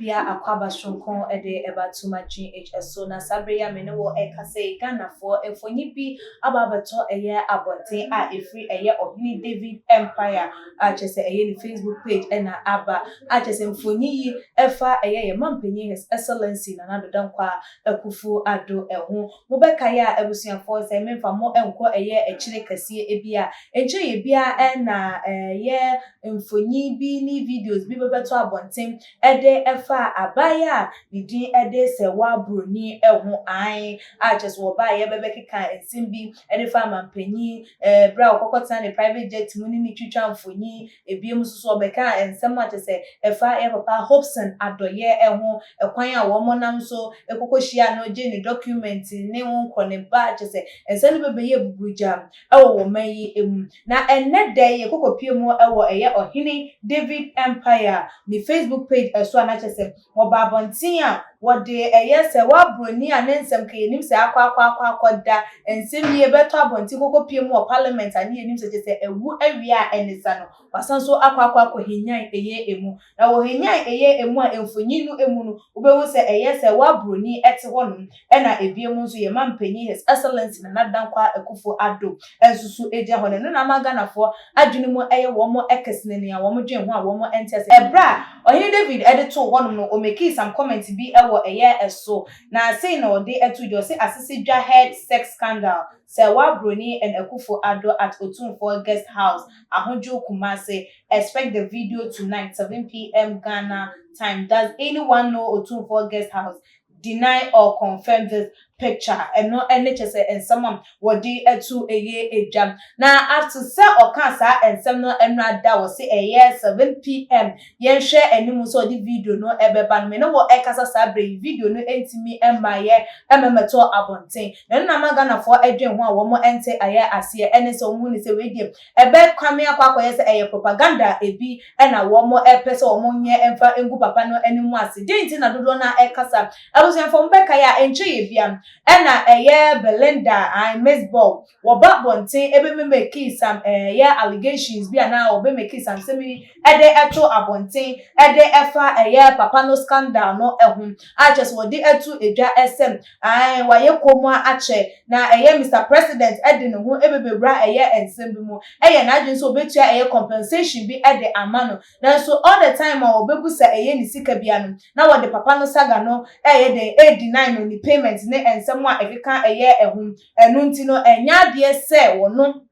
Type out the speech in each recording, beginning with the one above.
Bia akwaaba soronko de ɛba Tuma GH so. Na saa bere yi a me ne wɔ ɛkasa yi, Ghanafoɔ, mfonyin bi aba abɛtɔ ɛyɛ abɔnten a ɛfiri ɛyɛ Ɔhene David Empire a kyerɛ sɛ ɛyɛ ne Facebook page ɛna aba a kyerɛ sɛ mfonyin yi ɛfa ɛyɛ yɛn mampanyin, His Excellency Nana Addo Dankwa Akufo Addo ɛho. Mobɛkae a, abusuafoɔ, sɛ memfa mo nkɔ ɛyɛ akyire kɛseɛ bi a nkyɛn yɛ bia ɛna ɛyɛ mfonyin bi ne videos bi bɛbɛtɔ abɔnten ɛde ɛfa abaayewa a ne din ɛde Serwaa Broni ɛho an a kyerɛ sɛ wɔbaayɛ bɛbɛkeka nsɛm bi ɛde fa amampanyin bere a wɔkɔkɔ tena ne private jet mu ne ne twitwa mfonyin. Ebiem nso so ɔbɛka nsɛm a kyerɛ sɛ ɛfa ɛyɛ papa Hopeson Adorye ɛho, ɛkwan a wɔn nam so ɛkɔkɔ hyia no gye ne document ne ho nkɔ ne ba, kyerɛ sɛ nsɛm no bɛbɛyɛ buburugya ɛwɔ wɔn man yi mu. Na ɛnɛ da yi yɛkɔkɔ mu ɛwɔ ɛyɛ Ɔhene David Empire ne Facebook page ɛso a na kyerɛ sɛ wɔba abɔnten a wɔde ɛyɛ Serwaa Broni a ne nsɛm ka yɛnim sɛ akɔ akɔ akɔ akɔ da nsɛm yi ɛbɛtɔ abɔnten kɔkɔ pie mu wɔ parliament a ne yɛnim sɛ kyerɛ sɛ ɛwu awie a ɛne sa no wasan so akɔ akɔ akɔ henyan ɛyɛ emu. Na wɔ henyan ɛyɛ emu a mfonyin no emu no, wobɛhu sɛ ɛyɛ Serwaa Broni ɛte hɔnom, ɛna ebiem nso yɛ mampanyin, His Excellency Nana Dankwa Akufo Addo ɛnso so gyina hɔ. No na ama Ghanafoɔ adwene mu ɛyɛ wɔn ɛkɛse nea wɔn dwen ho a wɔn nte ase. Ɛbrɛ a Ɔhene David ɛde too hɔnom no, ɔmake some comment bi ɛwɔ ɛyɛ ɛso na sei na ɔde ɛto dwa, ɔsɛ asese dwa head sex scandal, Serwaa Broni and Akufo Addo at Otumfuo Guest House, Ahodwo, Kumasi. Expect the video tonight, 7 p.m. Ghana time. Does anyone know Otumfuo Guest House? Deny or confirm this picture. Ɛno ɛne kyɛ sɛ nsɛm a wɔde ɛto ɛyɛ edwa. Na ato sɛ ɔka saa nsɛm no ɛno ada wɔ se ɛyɛ 7 p.m. Yɛnhwɛ anim sɛ ɔde video no ɛbɛba no. Mene wɔ ɛkasa saa bere yi, video no ntumi ɛmmayɛ ɛmɛmɛtɔ abɔnten na ɛno na ama Ghanafoɔ ɛdwen ho a wɔn ɛnte ayɛ aseɛ ɛne sɛ wɔn hu ne sɛ wei deɛ ɛbɛ kwame akɔ akɔyɛ sɛ ɛyɛ propaganda ebi ɛna wɔn ɛpɛ sɛ wɔn nyɛ ɛmfa ngu papa no anim ase den. Nti na dodoɔ no ɛkasa, abusuafoɔ, mbɛka yɛ a ɛnkyɛ yɛ bia ɛna ɛyɛ Belinda and Mzbel wɔba abɔnten ɛbɛ make some ɛyɛ allegations bi anaa wɔbɛ make some nsɛm yi ɛde ɛto abɔnten ɛde ɛfa ɛyɛ papa no scandal no ɛho a kyerɛ sɛ wɔde ɛto edwa ɛsɛm ɛn wayɛ kɔn mu akyɛ na ɛyɛ Mr President ɛde ne ho ɛbɛbɛwura ɛyɛ nsɛm bi mu, ɛyɛ n'adwene sɛ obetua ɛyɛ compensation bi ɛde ama no. Nanso all the time a wɔbɛbusa ɛyɛ ne sika bia no, na wɔde papa no saga no ɛyɛ den ɛdeny no ne payment ne nsɛm a ɛkeka ɛyɛ ɛho. Ɛno nti no ɛnyɛ adeɛ sɛ wɔno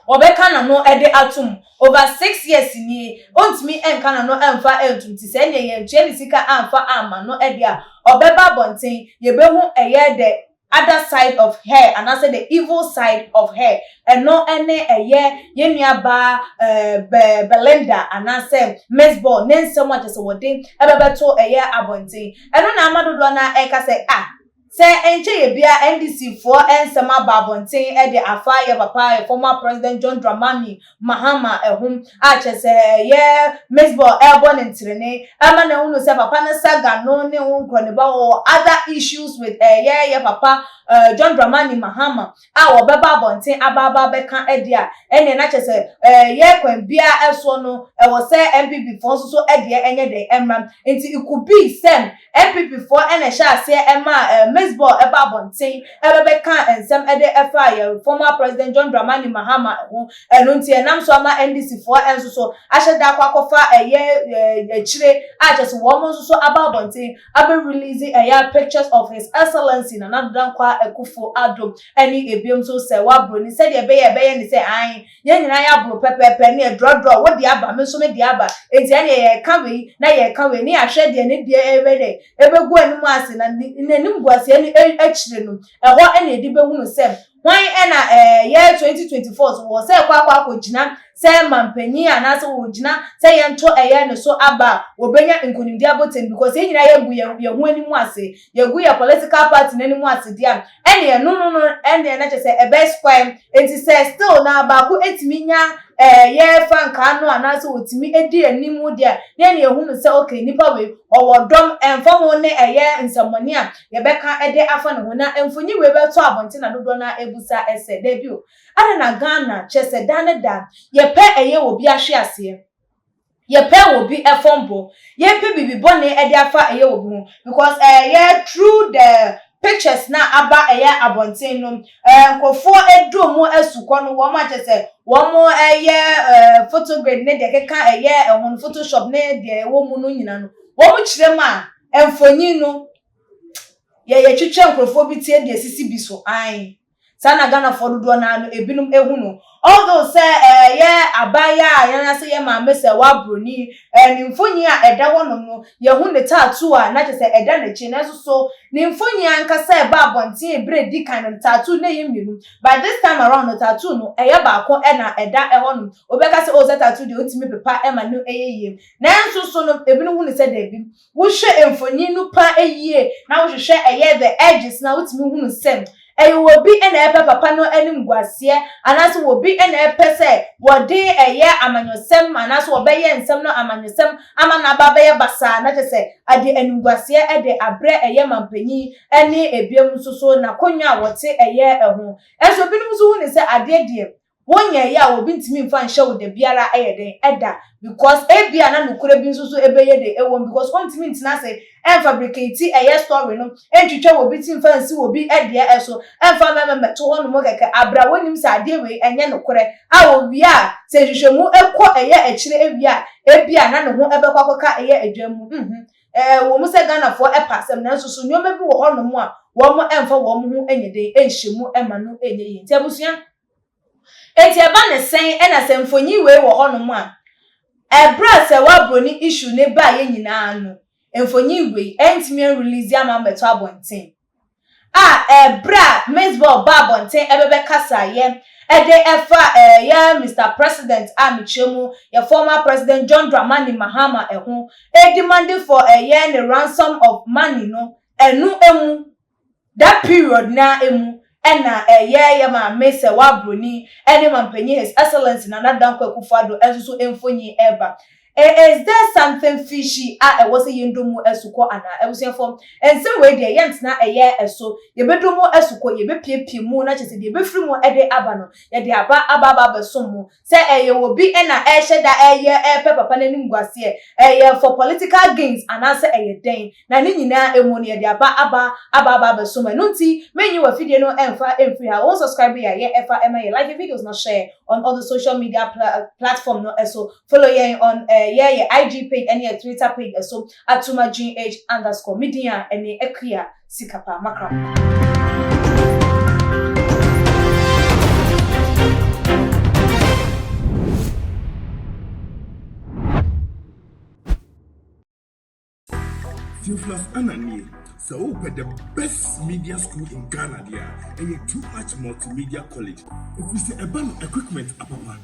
wɔbɛka n'ano ɛde atom. Over 6 years nie, ontumi ɛnka n'ano ɛnfa ɛntum ti sɛ ɛnea yɛntua ne sika amfa ama no ɛde a ɔbɛba abɔnten, yɛbɛhu ɛyɛ the other side of her anaasɛ the evil side of her. Ɛno ɛne ɛyɛ yɛn nua baa bɛ Belinda anaasɛ Mzbel ne nsɛm a kyerɛ sɛ wɔde ɛbɛbɛto ɛyɛ abɔnten. Ɛno na ama dodoɔ na ɛka sɛ ah, sɛ nkyɛn yɛ bia NDC foɔ nsɛm aba abɔnten ɛde afa yɛ papa, yɛ former President John Dramani Mahama ɛho a kyerɛ sɛ ɛyɛ Mzbel ɛrebɔ ne ntirene ɛma na ehunu sɛ papa no saga no ne ho nkorɔniba wɔ other issues with ɛyɛ yɛ papa John Dramani Mahama a wɔbɛba abɔnten aba abɛka ɛde a ɛnea na kyerɛ sɛ ɛyɛ kwan bia ɛsoɔ no ɛwɔ sɛ NPP foɔ nso so ɛdeɛ ɛnyɛ den ɛmra. Nti it could be sɛ NPP foɔ ɛna ɛhyɛ aseɛ ɛma Mzbel ɛba abɔnten ɛbɛbɛka nsɛm ɛde ɛfa yɛ former President John Dramani Mahama ho. Ɛno nti ɛnam so ama NDC foɔ ɛnso so ahyɛ da akɔ akɔfa ɛyɛ akyire a kyerɛ sɛ wɔn nso so aba abɔnten abɛ release ɛyɛ pictures of His Excellency Nana Addo Dankwa Akufo Addo ɛne ebiem nso Serwaa Broni, sɛdeɛ ɛbɛyɛ ne sɛ ae yɛn nyinaa yɛ aboro pɛpɛɛpɛ ne ɛdrɔdrɔ wo de aba, me nso me de aba. Eti ɛne yɛka wei na yɛka wei ne yɛahwɛ deɛ ne deɛ ɛbɛ dɛ ɛbɛgu anim ase na n'anim gu aseɛ ne akyire no ɛhɔ ɛna yɛde bɛhunu sɛ hwan ɛna yɛ 2024 so wɔ sɛ ɛkɔ akɔ akɔgyina sɛ mampanyin anaasɛ wɔgyina sɛ yɛnto ɛyɛ ne so aba a wɔbɛnya nkonimdi abɔtɛm, because yɛn nyinaa yɛgu yɛn ho anim ase, yɛgu yɛ political party n'anim ase deɛ a ɛne ɛno no ɛne ɛna kyerɛ sɛ ɛbɛ square. Nti sɛ still na baako etumi nya yɛ frankaa no anaasɛ wɔtumi edi anim deɛ ne ɛne ehunu sɛ okay, nipa wei ɔwɔ dɔm ɛnfa ho ne ɛyɛ nsɛmɔni a yɛbɛka ɛde afa ne ho. Na mfonyin wei bɛtɔ abɔnten na dodoɔ na ebusa ɛsɛ dɛbi o, ada na Ghana kyerɛ sɛ da ne da yɛpɛ ɛyɛ wɔ bi ahwe aseɛ. Yɛpɛ wɔ bi fam bɔ. Yɛpɛ biribi bɔne de afa ɛyɛ wɔ bi ho because ɛyɛ through the pictures na aba ɛyɛ abɔnten no, nkurɔfoɔ aduro mu asukɔ no, wɔn akyɛ sɛ wɔn ɛyɛ photograde ne deɛ keka ɛyɛ ɛho no, Photoshop ne deɛ ɛwɔ mu no nyinaa no, wɔn kyerɛ mu a, mfonyin no yɛyɛ twitwa nkurɔfoɔ bi tie deɛ sisi bi so ae. Saa na Ghanafoɔ dodoɔ naa no ebinom ehu no, although sɛ ɛyɛ abaayewa a yɛn ase yɛ maame sɛ wabroni ne mfonyin a ɛda hɔnom no, yɛhu ne tattoo a na kyerɛ sɛ ɛda n'akyi. Nanso so ne mfonyin ankasa ɛba abɔnten ebere di kan no, tattoo ne yɛ mmienu, but this time around no, tattoo no ɛyɛ baako ɛna ɛda ɛhɔnom. Obɛka sɛ, o, sɛ tattoo deɛ, otumi pepa ɛma no ɛyɛ yie. Nanso so no, ebinom hu ne sɛ dɛbi, wohwɛ mfonyin no pa yie na wohwehwɛ ɛyɛ the edges na wotumi hu no sɛ ɛyɛ obi na ɛpɛ papa no anim guaseɛ, anaasɛ obi na ɛpɛ sɛ wɔde ɛyɛ amanyɔsɛm anaasɛ wɔbɛyɛ nsɛm no amanyɔsɛm ama n'aba bɛyɛ basaa, na kyerɛ sɛ ade animguaseɛ ɛde abrɛ ɛyɛ mampanyin ɛne ebiem nso so n'akonnwa a wɔte ɛyɛ ɛho. Ɛnso ebinom nso hu ne sɛ adeɛ deɛ wonyɛ yɛ a, obi ntumi nfa nhyɛ wo da biara ɛyɛ den ɛda, because ebia na nokora bi nso so ɛbɛyɛ de ɛwɔ mu, because ɔntumi ntena ase ɛnfabricate ɛyɛ story no, ɛntwitwa wɔ bi ti nfa nsi wɔ bi ɛdeɛ ɛso, ɛnfa mɛmɛ mɛto hɔ nom kɛkɛ abira wɔnim sɛ adeɛ wei ɛnyɛ nokorɛ a. Owie a, sɛ nhwehwɛmu ɛkɔ ɛyɛ akyire ewie a, ebia na ne ho ɛbɛkɔ akɔka ɛyɛ adwa mu. Wɔ mu sɛ Ghanafoɔ ɛpa asɛm, nanso so nneɛma bi wɔ hɔnom a wɔn ɛmfa wɔn ho ɛnyɛ den ɛnhyɛ mu ɛma no ɛnyɛ yie. Nti abusua, eti ɛba ne sɛn ɛna sɛ mfonyin wei wɔ hɔnom a, ɛbrɛ a sɛ wabroni issue ne baa yɛ nyinaa no, mfonyin wei ɛntumi ɛnrelease ama mmɛtɔ abɔnten a, ɛbrɛ a Mzbel ba abɔnten ɛbɛbɛ kasa yɛ ɛde ɛfa ɛyɛ Mr President a mekyerɛ mu yɛ former President John Dramani Mahama ɛho, ɛdemand for ɛyɛ ne ransom of money no, ɛno emu that period na emu ɛna ɛyɛ yɛ maame sɛ wabroni ɛne mampanyin His Excellence Nana Dankwa Akufo-Addo ɛnso so mfonyin ɛba. Is there something fishy a ɛwɔ sɛ yɛn dom mu ɛsokɔ anaa? Abusuafo, nsɛm wei deɛ, yɛntena ɛyɛ ɛso, yɛbɛdom mu ɛsokɔ, yɛbɛpiepie mu na kyerɛ sɛ deɛ yɛbɛfiri mu ɛde aba no, yɛde aba abɛsom mu sɛ ɛyɛ wɔ bi ɛna ɛhyɛ da ɛyɛ ɛpɛ papa n'anim guaseɛ, ɛyɛ for political gains anaasɛ ɛyɛ dɛn. Na ne nyinaa emu no, yɛde aba abɛsom. Ɛno nti menyi wɔ afidie no ɛmfa ɛmfiri ha. Wɔn subscribe yɛ yɛ ɛfa ɛma yɛ, like videos na share on all the social media platform no ɛso. Follow yɛn on yɛ IG page ɛne yɛ Twitter page ɛso, @atumagh_media ɛne Akua Sikapa Makram. Theophilus Ananie, sɛ wopɛ the best media school in Ghana deɛ a, ɛyɛ Too Much Multimedia College. Ɛfiri sɛ ɛba no equipment apapa,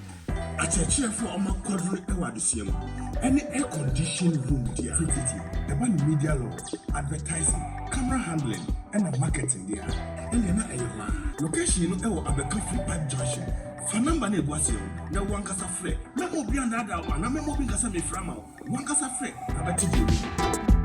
akyerɛkyerɛfoɔ a ɔma kɔdere wɔ adesua mu, ɛne air condition room deɛ a, tititi ɛba no media law, advertising, camera handling ɛna marketing deɛ a, ɛneɛ na ɛyɛ hɔ a. Location no ɛwɔ Abɛka Free Pipe Junction. Fa number no ɛgu aseɛ hɔ na wankasa frɛ. Mɛma obi andaadaa wo anaa mɛma obi nkasa mefrɛ ama wo. Wankasa frɛ na bɛte deɛ wɔ mu.